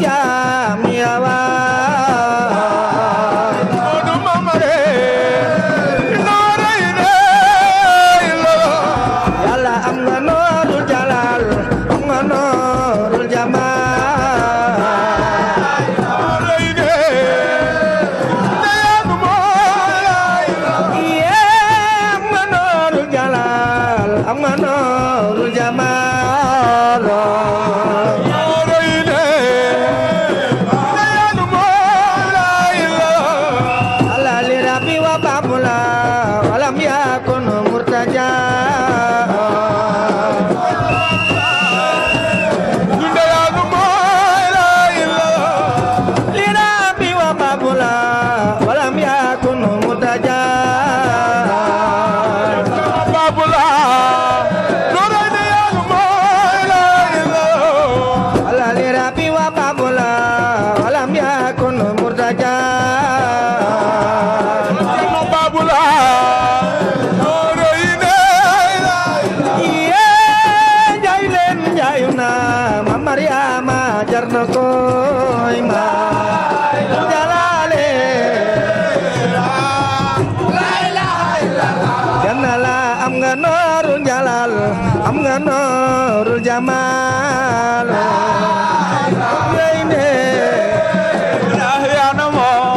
jaam yawa Moodu Mamare nooray ne yàlla am nga noorul jalal am nga noorul jamal nooray ne neyaanu mooy am nga noorul jalal am nga noorul jamal nooray ne neyaanu mooy ala li rabbi wa babula walam yakun murtaja neyaanu mooy li rabbi wa babula walam yakun murtaja Babula nooray neyaanu mooy ala li rabbi wa babula walam yakun murtaja Cerno Babula nooray ne iye jaay leen jaayu na ma Mariama jar na koy ma jalaale janna la am nga noorul jalal am nga noorul jamal yeyne yaana moo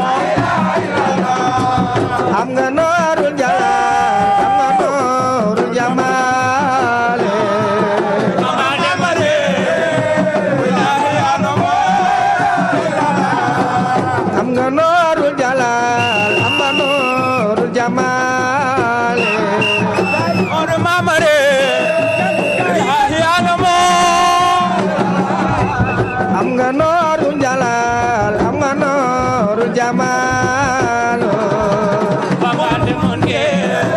am nga noorul jalal am nga noorul jamal am nga noorul jalal am nga noorul jamal Moodu Mamare yaana moo am nga noorul jalal am nga noorul jamal Baba demoon ngeen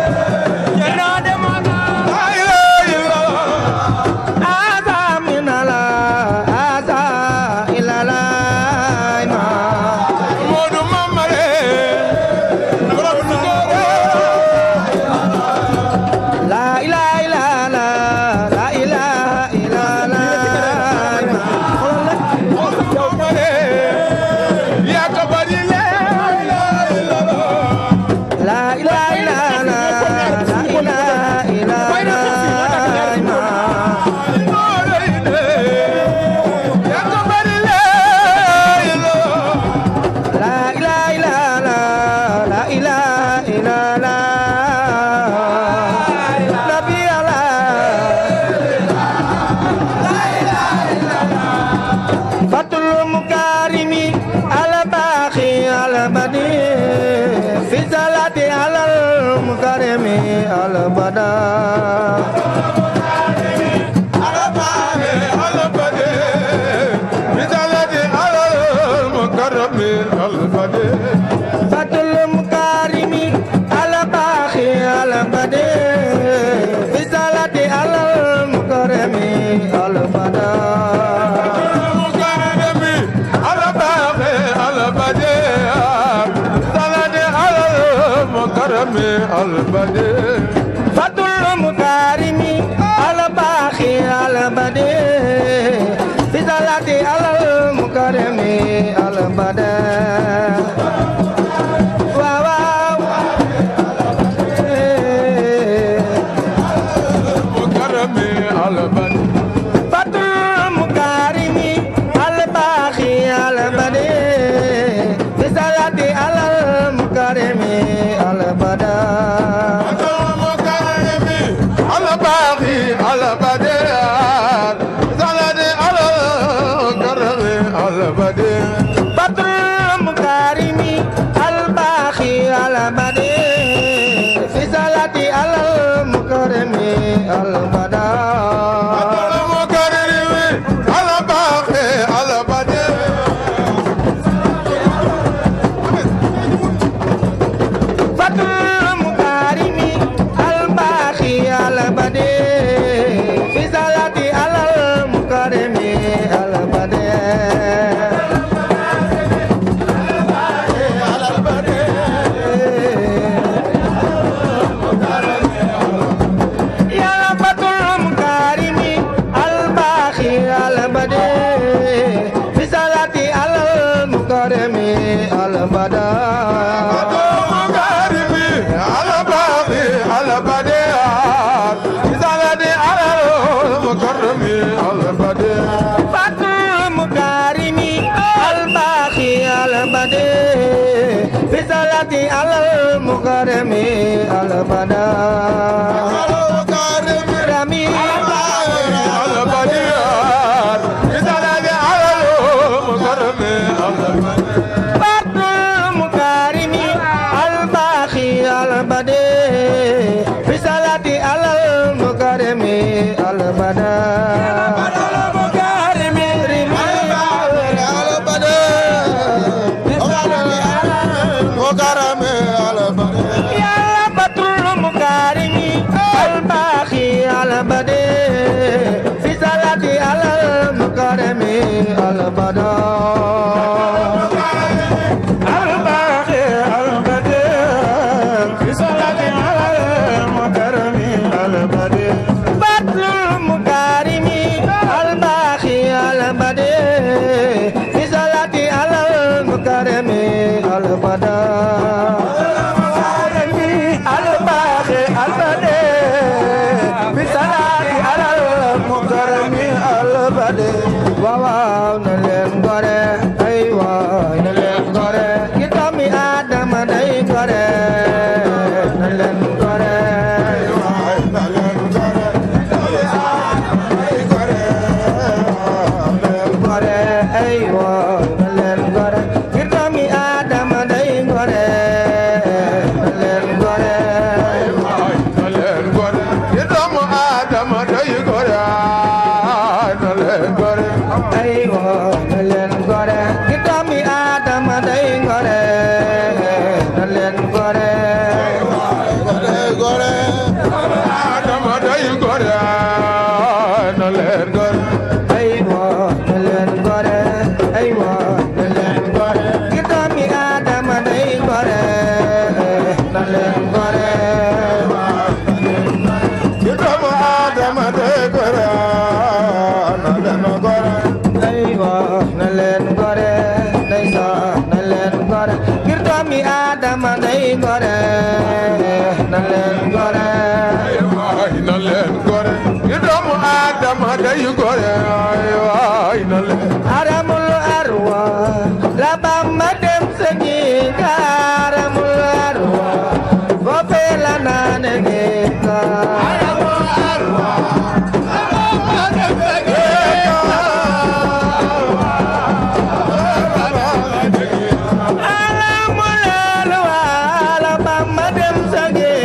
Cerno demoon asa minala asa ilala ma Moodu Mamare borom Ngor la ilaha illallah la ilaha illallah Moodu Mamare yaa ko bari la ilaha illallah la ilaha illallah nooray ne yaa ko bari la ilaha illallah la ilaha illallah nabi allah fatul mukarimi ala baqi ala badi fi salati ala mukarimi ala bada fatul mukarimi ala baqi ala badi fi salati ala mukarimi ala bada fatul mukarimi ala baqi ala badi fi salati ala mukarimi ala bada waaw waaw fatul mukarimi ala baqi ala badi fi salati ala mukarimi ala bada fatul mukarimi al baqi ala badi fi salati ala mukarimi al bada fatul mukarimi al baqi ala badi fi salati ala mukarimi al badi في صلاة على المكرم البدا رمي البديار بسلام على المكرم بدر المكرم الباقي البدي في صلاة على المكرم البدا في صلاة على المكرم البدا الباقي البدي في صلاة على المكرم البدي بدر المكرم الباقي البدي في صلاة على المكرم البدا الباقي البدي waaw na leen gore ay waay na leen gore ki doomi Aadama day gore na leen gore ay waay na leen gore ay waay na leen gore ki doomi Aadama day gore na leen gore ay waay na leen gore ki doomu Aadama day gore na leen gore aywa na leen gore ki doomi Aadama day gore na leen gore gore Aadama day gore na leen gore aywa na leen gore aywa na leen gore ki doomi Aadama day gore na leen gore ki doomu Aadama day gore na leen gore aywa na leen gore ndeysaan na leen gore ngir doomi Aadama day gore na leen gore na leen gore ki doomu Aadama day gore na leen aramul arwa la Bamba dem sëñi ka aramul arwa foofe la naane ka aramul arwa la Bamba dem sëñi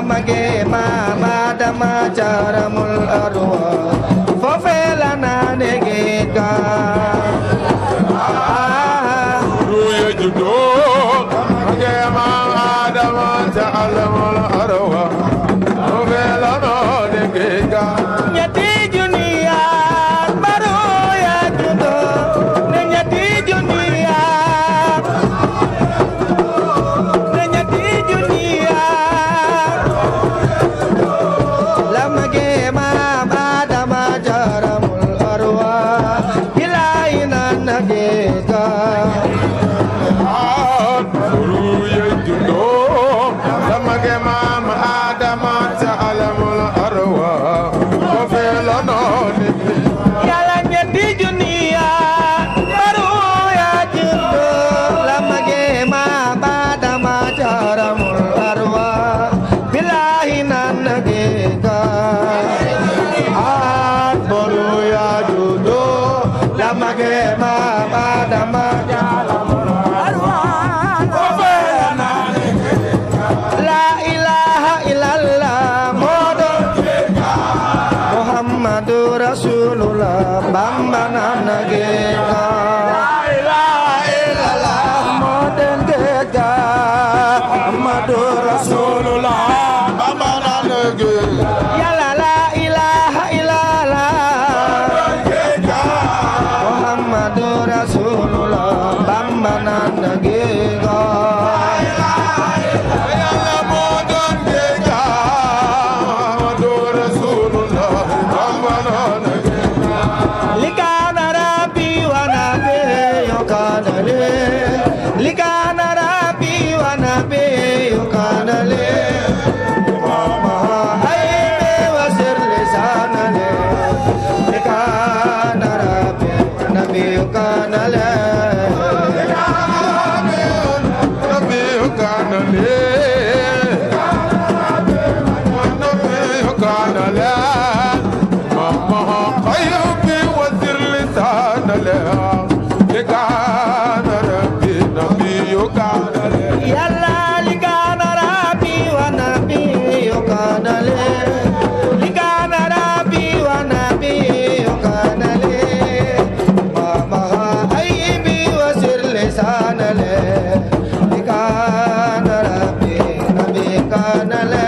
mage mama Adama jaramul arwa fofela nane geka ruye judo age ma Adama jaramul arwa fofela nane geka nyati dunia baru ya judo nyati dunia nyati dunia lama ge ma Adama jaramul arwa hilaina nageka ruye judo lamage ma Adama jaramul arwa fofela nane yala nyati dunia baru ya judo lama ge ma Adama jaramul arwa hilaina nageka baru ya judo lama ge ma Adama jaramul arwa fofela nane la ilaha illallah Muhammadur Rasulullah Bamba nanageka la ilaha illallah moden geka Muhammadur Rasulullah Bamba nanageka ya la ilaha illallah Muhammadur Rasulullah Bamba nanageka likana rabbi wa nabi yukanale likana rabbi wa nabi yukanale mama aibe wa sir lisanale likana rabbi wa nabi yukanale yalla likana rabbi wa nabi yukanale likana rabbi wa nabi yukanale mama aibi wa sir lisanale likana rabbi nabi kanale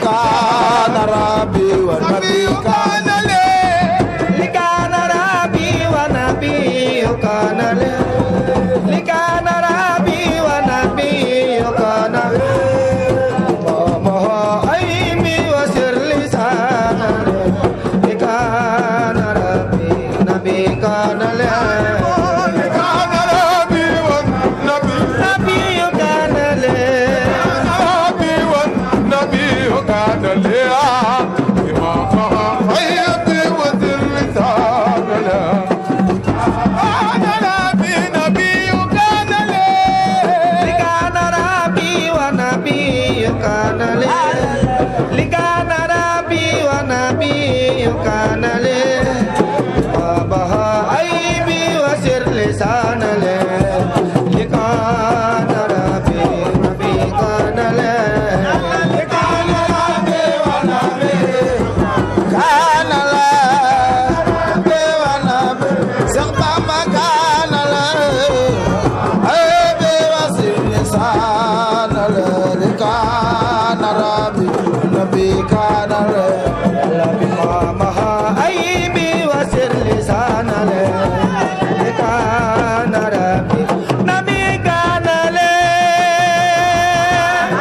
كان ربي والنبي كان لي لكان ربي ونبي كان لي لكان ربي ونبي كان ماما أيمي وسر لسان لكان ربي نبي كان لي كان ربي والنبي نبي كان لي ربي والنبي كان لي إمام حياتي وذلتان له كان ربي نبي كان لي لكان ربي ونبي كان لي لكان ربي ونبي كان لي بابا أيبي وسر لسان لي لكان ربي نبي كان لي لكان ربي ونبي كان لي ربي ونبي سقطا ما كان لي أيبي وسر لسان لي لكان ربي نبي كان لي لبي ماما أيبي وسر لسان لي لكان ربي نبي كان لي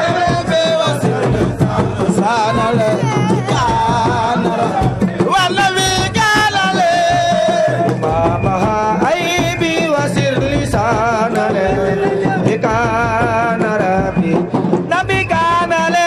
أيبي وسر لسان لي لكان ربي والنبي كان لي ماما أيبي وسر لسان لي لكان ربي نبي كان لي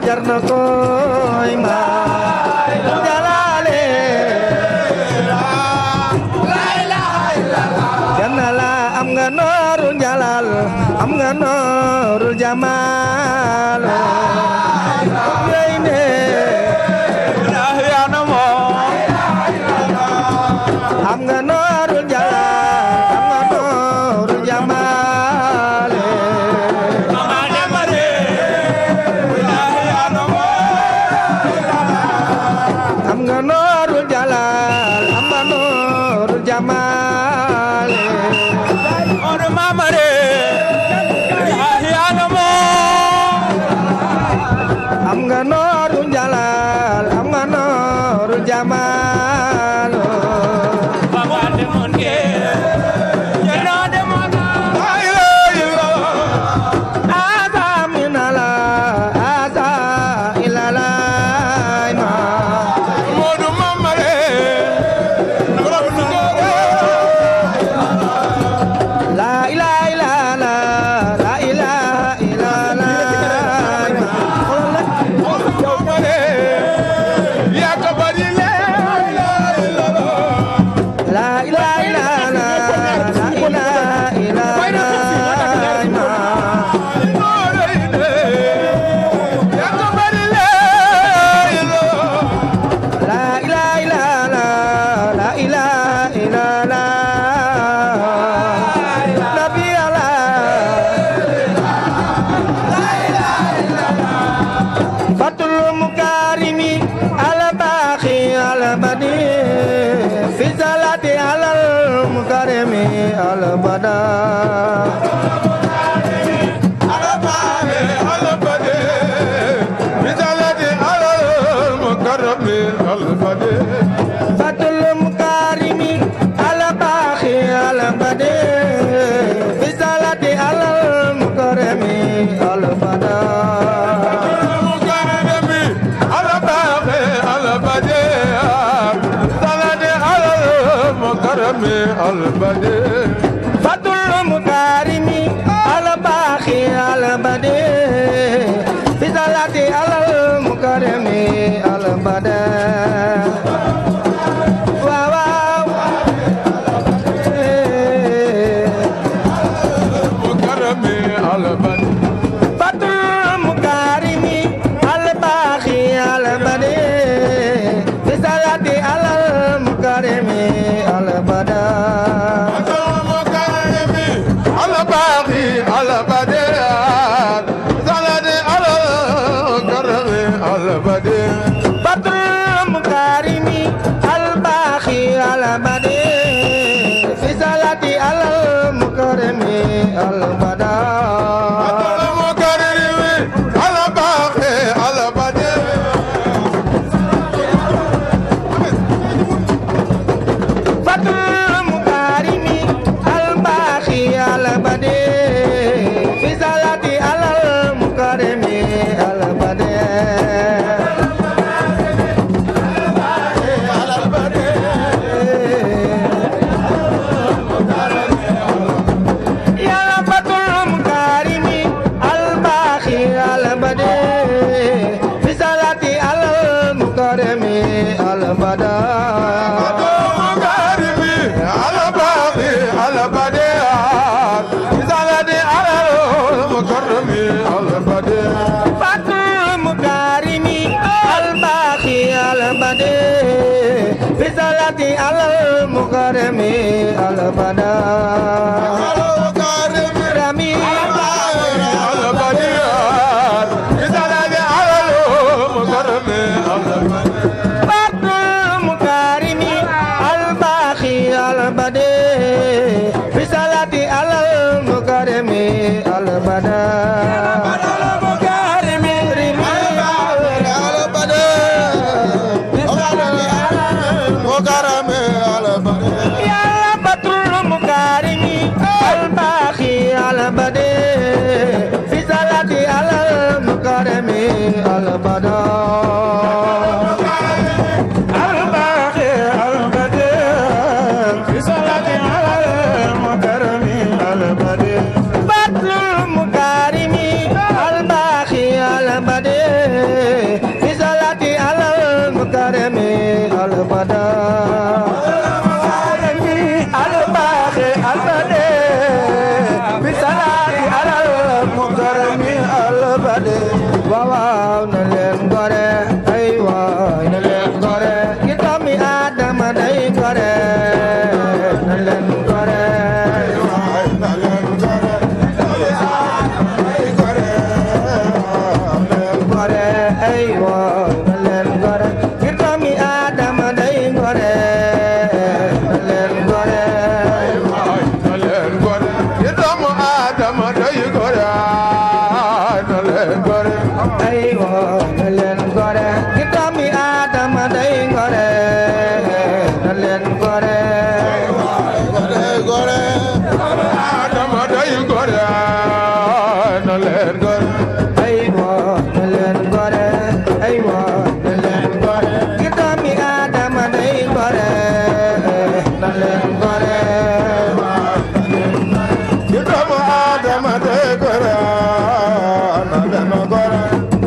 jar na koy ma jalale janna la am nga noorul jalal am nga noorul jamal yeyne yaa na moo am nga noorul jalal am nga noorul jamal am nga noorul jalal am nga noorul jamal Odo mamare yaa mo am nga noorul jalal am nga noorul jamal baba de mon ge jana de mon asa minala asa ilala ma Modou Mamare la ilaha illallah la ilaha illallah yaa ko bari le la ilaha illallah la ilaha illallah yaa ko bari le la ilaha illallah la ilaha illallah nabi allah fatul mukarimi ala baqi ala badi fi salati ala mukarimi ala bada fatul mukarimi ala baqi ala badi fi salati ala mukarimi ala bada fatul mukarimi ala baqi ala badi fi salati ala mukarimi ala bada waaw waaw fatul mukarimi ala baqi ala badi fi salati ala mukarimi ala bada fatul mukarimi al baqi ala badi fi salati ala mukarimi al bada fatul mukarimi al baqi ala badi fi salati ala mukarimi al bada yàlla fatul mukarimi al baqi ala badi fi salati ala mukarimi al bada fatul mukarimi al baqi ala badi fi salati ala mukarimi al bada rami fatul mukarimi al baqi ala badi fi salati ala mukarimi al bada de waaw waaw na leen gore ay waay na leen gore ki doomi Aadama day gore na leen gore ay waay na leen gore doomi Aadama day gore na leen gore ay waay na leen gore ki doomi Aadama day gore na leen gore ay waay na leen gore ki doomu Aadama day gore na leen gore ay waay na leen gore ki doomi Aadama day gore na leen gore ay waay gore Aadama day gore na leen gore ay waay na leen gore ay waay na leen gore ki doomi Aadama day gore na leen gore ki doomu Aadama day gore na leen gore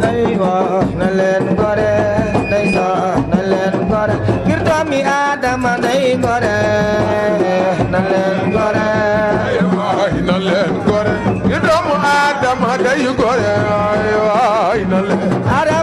ay waay na leen gore ndeysaan na leen gore ki doomi Aadama day gore na leen gore ay na leen gore ki doomu Aadama day gore ay na leen ara